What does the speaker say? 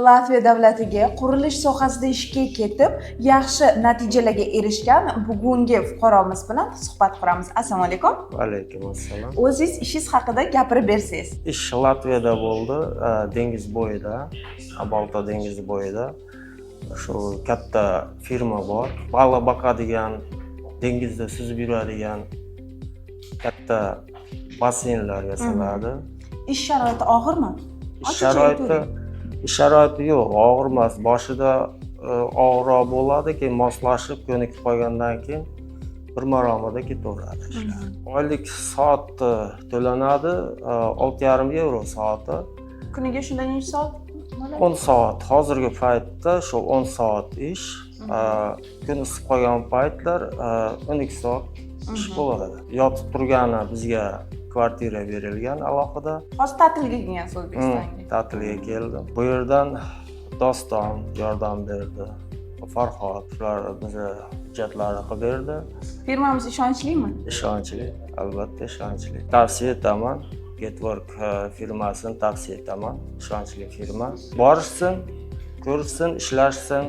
Latviya davlatiga qurilish sohasida ishga ketib, yaxshi natijalarga erishgan bugungi fuqaromiz bilan suhbat quramiz. Assalomu alaykum. Alaykum assalom. O'zingiz ishingiz haqida gapirib bersangiz. Ish Latviyada bo'ldi, dengiz bo'yida, Balta dengizi bo'yida. Shu katta firma bor. Baliq boqadigan, dengizda suzib yuradigan katta basseynlar yasaladi. Ish sharoiti og'irmi? Ish Ochiqcha sharoiti aytavering. Ish sharoiti yo'q, og'ir emas. Boshida og'irroq bo'ladi, keyin moslashib, ko'nikib qolgandan keyin bir maromida ketaveradi ishlar. Oylik soati to'lanadi, 6,5 yevro soati. Kuniga shunda necha soat bo'ladi? 10 soat. Hozirgi paytda shu 10 soat ish. Kun isib qolgan paytlar 12 soat ish bo'ladi. Yotib turgani bizga kvartira berilgan alohida. Hozir ta'tilga kelgansiz O'zbekistonga. Ta'tilga keldim. Bu yerdan Doston yordam berdi, Farhod, shular bizni hujjatlarni qilib berdi. Firmamiz ishonchlimi? Ishonchli, albatta ishonchli. Tavsiya etaman, Getwork firmasini tavsiya etaman. Ishonchli firma. Borishsin, ko'rishsin, ishlashsin.